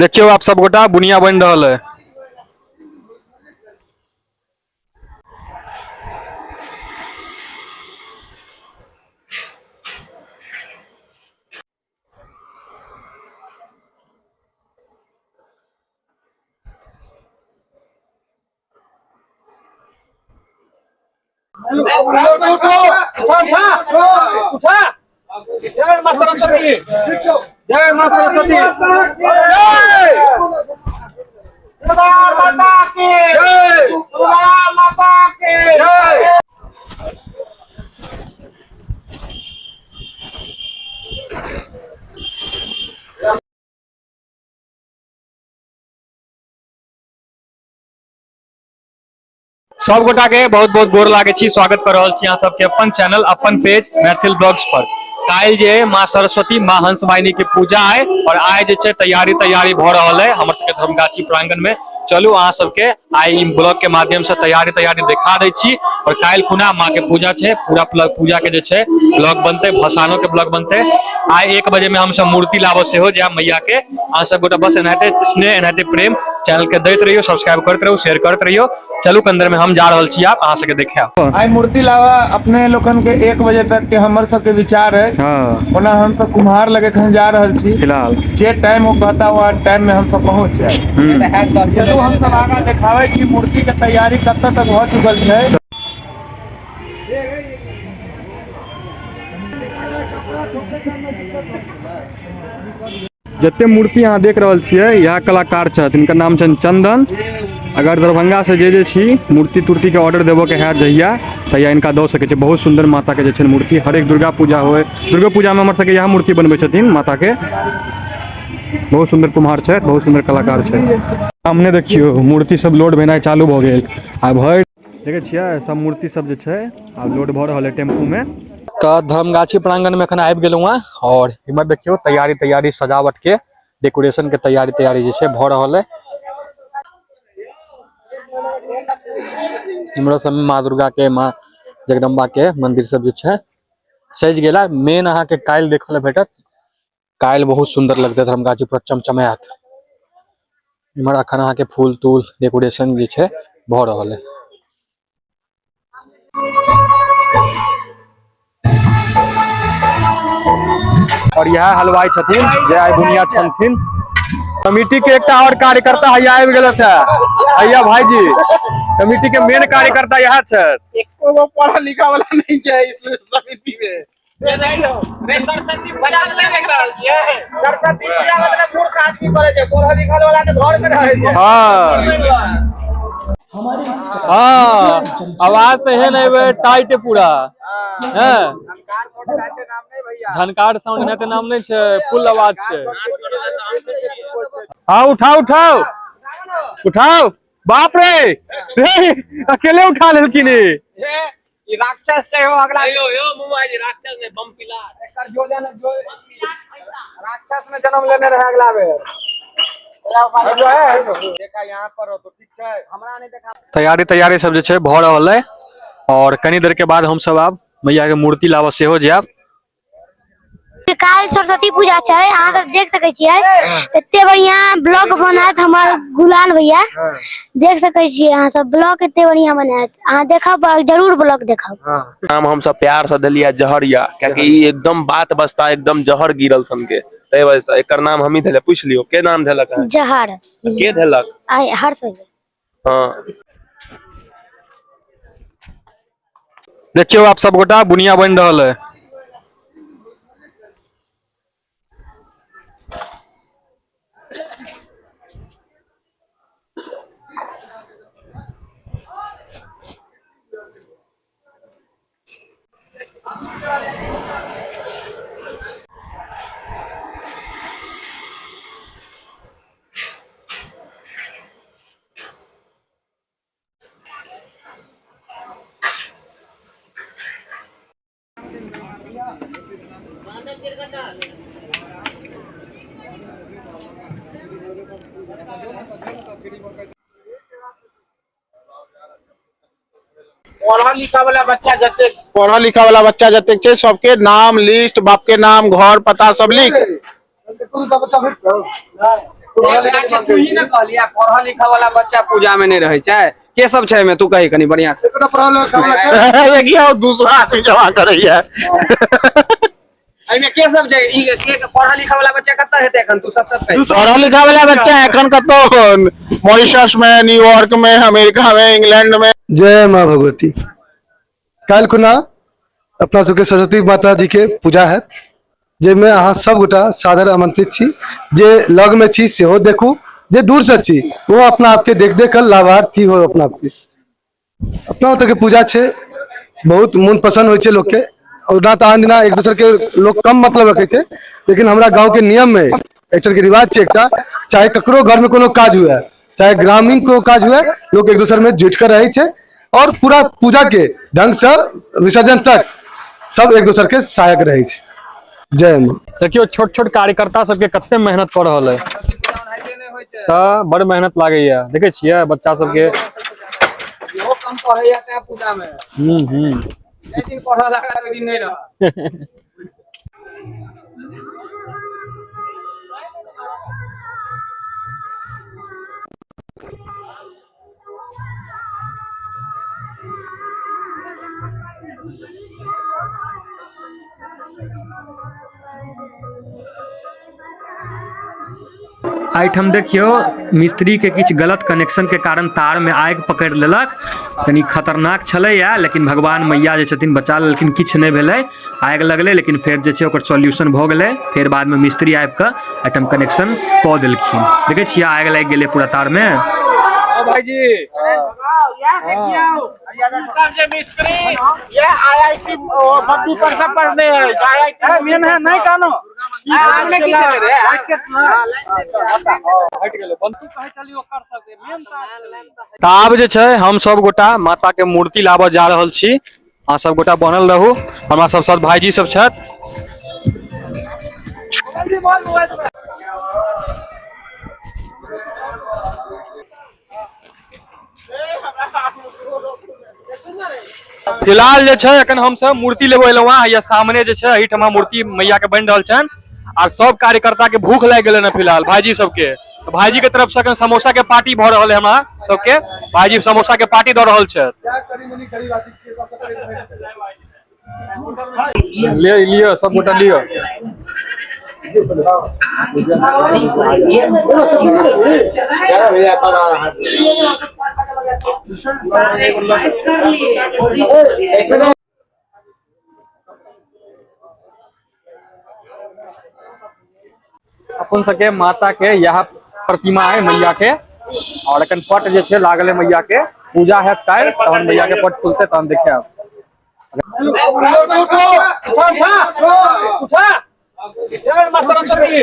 देखियौ आप सब गोटा बुनिया बनि रहल है। जय माँ सरस्वती, जय माँ सरस्वती, जय माता की जय, माता की जय। सब गोटा के बहुत बहुत गोर लागे छी, स्वागत कर रहल छी अहाँ सबके अपन चैनल अपन पेज मैथिल ब्लॉग्स पर। काल्हि जे माँ सरस्वती माँ हंस वाहिनी के पूजा है और आइ जे छै तैयारी तैयारी भऽ रहल है हमर सबके धर्मगाछी प्रांगण में। चलू अहाँ सबके आइ ई ब्लॉग के माध्यम से तैयारी तैयारी देखा दै छी और काल्हि खुना माँ के पूजा छै, पूरा पूजा के जे छै ब्लॉग बनतै, भसानो के ब्लॉग बनतै। आइ 1 बजे में हमसब मूर्ति लाबऽ सेहो जायब मैया के। अहाँ सब गोटा बस एनाहिते स्नेह एनाहिते प्रेम चैनल के दैत रहियो, सब्सक्राइब करैत रहू, शेयर करैत रहियो। चलू अंदर में हम जा रहल छी, आप अहाँ सबके देखायब। आइ मूर्ति लावा अपने लोकन के 1 बजे तक के हमर सबके विचार है। ओना हम सब कुम्हार लगे एखन जा रहल छी, फिलहाल जे टाइम वो कहता वो टाइम में हम सब पहुंच जाए। चलू हम सब आगा देखावे छी मूर्ति के तैयारी कतऽ तक भऽ चुकल छै। जते मूर्ति अहाँ देख रहल छियै इएह कलाकार छथि, हिनकर नाम छनि चंदन। अगर दरभंगा से जे जे छी मूर्ति तुर्ति के ऑर्डर देबऽ के हैत जहिया तहिया हिनका दऽ सकै छी। बहुत सुंदर माता के जे छनि मूर्ति, हरेक दुर्गा पूजा होय, दुर्गा पूजा में हमर सबके इएह मूर्ति बनबै छथिन माता के। बहुत सुंदर कुम्हार छथि, बहुत सुंदर कलाकार छथि। सामने देखियौ मूर्ति सब लोड भेनाइ चालू भऽ गेल। आ भरि देखै छियै सब मूर्ति सब जे छै आब लोड भऽ रहल है टेम्पू में। तऽ धर्मगाछी प्रांगण में एखन आबि गेलहुँ हँ और इम्हर देखियौ तैयारी तैयारी सजावट के डेकोरेशन के तैयारी तैयारी जे छै भऽ रहल है। इम्हरो सब माँ दुर्गा के माँ जगदम्बा के मंदिर सब जे छै सजि गेल है। मेन अहाँ के काल्हि देखऽ लए भेटत, काल्हि बहुत सुंदर लगतै धर्मगाछी पूरा चमचमायत। इम्हर अखन अहाँ के फूल तूल डेकोरेशन जे छै भऽ रहल है। और यह हलवाई छथिन जे आइ बुनिया छनथिन। कमिटी के एकटा और कार्यकर्ता हैया आबि गेल है, हैया भाईजी कमिटी के मेन कार्यकर्ता यह छथि। एको गो पढ़ा लिखा वाला नहीं छै इस समिति में। सरस्वती पूजा नहीं देख रहल छियै। सरस्वती पूजा मतलब मूर्ख आदमी करै छै, पढ़ल लिखल वाला तऽ घर में रहै छै। हाँ, आवाज तऽ एहन एबे टाइट पूरा। हैं? झनकार साउंड एनाहिते नाम नहीं छै, फुल आवाज छै। हाँ उठाओ उठाओ उठाओ, बाप रे, रे, अकेले उठा लेलखिन ई। ई राक्षस छै हो अगला। यो यो मुआ जी राक्षस ने बम पिला। एकर जो जन जो राक्षस में जन्म लेने रहे अगला बेर। देखा यहाँ पर हो तो ठीक छै, हमरा नहीं देखा। तैयारी तैयारी सब जे छै भऽ रहल है और कनी देर के बाद हम सब आब मैया के मूर्ति लाबऽ सेहो जायब। काल्हि सरस्वती पूजा छै, अहाँ सब देख सकै छियै एते बढ़िया ब्लॉग बनायत हमर गुलान भैया। देख सकै छियै अहाँ सब ब्लॉग एते बढ़िया बनायत, अहाँ देखब और जरूर ब्लॉग देखब। नाम हम सब प्यार से देलियै जहरिया, कियाकि ई एकदम बात बस्ता एकदम जहर गिरल सन के, ताहि वजह से एकर नाम हमही देलियै। पूछि लियौ के नाम देलक अहाँ? जहर। के देलक? आइ हर्ष भैया। हाँ। देखियौ आप सब गोटा बुनिया बनि रहल है। पढ़ल लिखा वाला बच्चा जतेक, पढ़ल लिखा वाला बच्चा जतेक छै सबके नाम लिस्ट, बाप के नाम, घर पता सब लिख। तू ही ने कहलियै, पढ़ल लिखल वाला बच्चा पूजा में नहीं रहै छै। के सब छै एहिमे, तू कही कनी बढ़िया से। देखियौ दूसरा आदमी जमा करैया। एहिमे के सब छै? ई के पढ़ल लिखल वाला बच्चा कतऽ हेतै एखन, तू सब सब कही। पढ़ल लिखा वाला बच्चा एखन कतौ मॉरिशस में, न्यूयॉर्क में, अमेरिका में, इंग्लैंड में। जय माँ भगवती। काल्हि खुना अपना सबके सरस्वती माता जी के पूजा है, जाहिमे अहाँ सब गोटा सादर आमंत्रित छी। जे लग में छी सेहो देखू, जे दूर से छी वो अपना आपके देख देख कर लाभार्थी हो। अपना आपके अपना ओतऽ के पूजा छै, बहुत मन पसंद होइ छै लोकके। ओना तऽ आन दिना एक दोसर के लोक कम मतलब रखै छै, लेकिन हमरा गाँव के नियम में एकटा के रिवाज छै, एकटा चाहे ककरो घर में कोनो काज हुए, चाहे ग्रामीण कोनो काज हुए, लोक एक दोसर में जुटि कऽ रहै छै और पूरा पूजा के ढंग से विसर्जन तक सब एक दोसर के सहायक रहै छै। जय माँ। देखियौ छोट छोट कार्यकर्ता सबके कते मेहनत कऽ रहल है, तऽ बड़ मेहनत लागैया। देखै छियै बच्चा सबके इहो कम पढ़ैया तैं पूजा में। जाहि दिन पढ़ऽ लागत ओहि दिन नहि रहत। एहिठाम देखियौ मिस्त्री के किछु गलत कनेक्शन के कारण तार में आगि पकड़ि लेलक। कनी खतरनाक छलैया, लेकिन भगवान मैया जे छथिन बचा लेलखिन, किछु नहि भेलै। आगि लगलै, लेकिन फेर जे छै ओकर सॉल्यूशन भऽ गेलै। फेर बाद में मिस्त्री आबि कऽ एहिठाम कनेक्शन कऽ देलखिन। देखै छियै आगि लागि गेलै पूरा तार में। भाईजी मिस्त्री ये आईआईटी बद्दू पर से पढ़ने है। आईआईटी मेन है नहीं कानो तऽ आब जे छै हम सब गोटा माता के मूर्ति लाबऽ जा रहल छी। अहाँ सब गोटा बनल रहू, हमरा सब साथ भाईजी सब छथि। फिलहाल जे छै एखन हमसब मूर्ति लेबो एलहुँ हँ। या सामने जे छै एहिठमा मूर्ति मैया के बनि रहल छनि आर सब कार्यकर्ता के भूख लागि गेलै ने फिलहाल भाईजी सबके। तऽ भाईजी के तरफ से एखन समोसा के पार्टी भऽ रहल है। हमरा सबके भाईजी समोसा के पार्टी दऽ रहल छथि। ले लिअ सब गोटा लिअ। अपन सबके माता के यह प्रतिमा है मैया के, और एखन पट जे छै लागल है मैया के। पूजा है काल्हि, तहन मैया के पट खुलते तहन देखायब। जय माँ सरस्वती,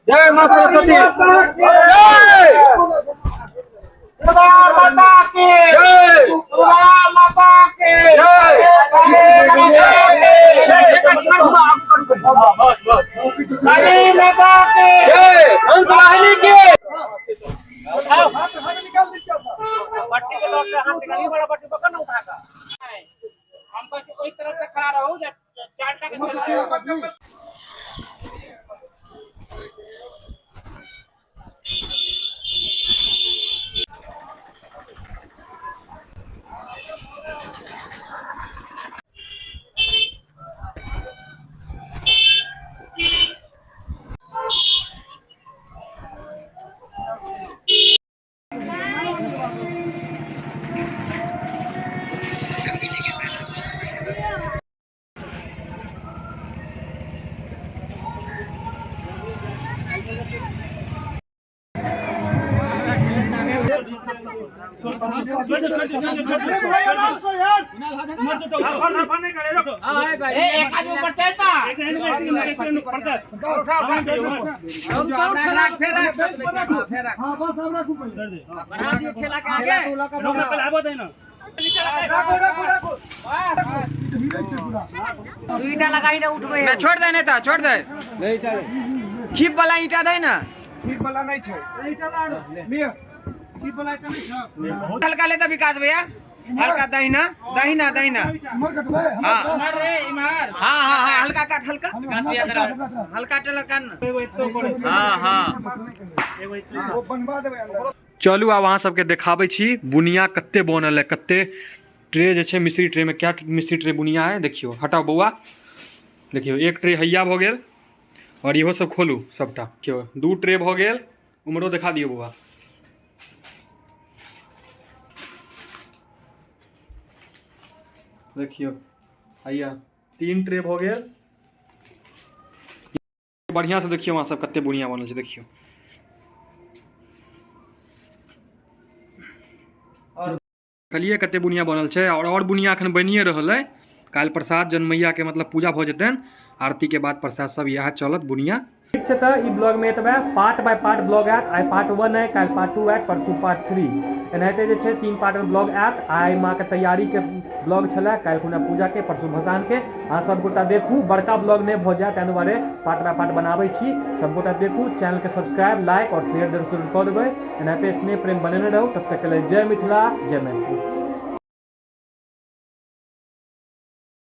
जय माँ सरस्वती, जय माता के, जय माता के, जय। काली माता के जय। हंस वाहिनी के। हम ओहि तरफ से खड़ा रहू, चार टा के। ना छोड़ दे, नहीं था छोड़ दे। खीप वाला ईटा दे ना, खीप वाला नहीं छै, लिअ खीप वाला ईटा नहीं छै। हल्का लेता विकास भैया। हल्का दाहिना दाहिना दाहिना। हाँ हाँ हाँ हाँ, हल्का काट, हल्का हल्का टल काट ना। हाँ हाँ। चलू आब अहाँ सबके देखाबै छी बुनिया कते बनल है, कते ट्रे जे छै मिश्री ट्रे में, क्या मिश्री ट्रे बुनिया है। देखियौ, हटाउ बौआ, देखियौ एक ट्रे हैया भऽ गेल। और इहो सब खोलू सबटा। देखियौ 2 ट्रे भऽ गेल। उम्हरो देखा दियौ बौआ। देखियौ हैया 3 ट्रे भऽ गेल। बढ़िया से देखियौ अहाँ सब कते बुनिया बनल छै। देखियौ देखलियै कते बुनिया बनल छै। और बुनिया एखन बनिए रहल है। काल्हि प्रसाद जनमैया के मतलब पूजा भऽ जेतनि, आरती के बाद प्रसाद सब इएह चलत बुनिया। ठीक छै, तऽ ई ब्लॉग में एतबे। पार्ट बाय पार्ट ब्लॉग आयत। आइ पार्ट 1 है, काल्हि पार्ट 2 आयत, परसू पार्ट 3। एनाहिते जे छै 3 पार्ट में ब्लॉग आयत। आइ माँ के तैयारी के ब्लॉग छलै, काल्हि खुना पूजा के, परसू भसान के। अहाँ सब गोटा देखू, बड़का ब्लॉग नहि भऽ जाय ताहि दुआरे पार्ट बाय पार्ट बनाबै छी। सब गोटा देखू, चैनल के सब्सक्राइब, लाइक और शेयर जरूर जरूर कऽ देबै। एनाहिते स्नेह प्रेम बनेने रहू। तब तक के लेल जय मिथिला, जय मैथिली।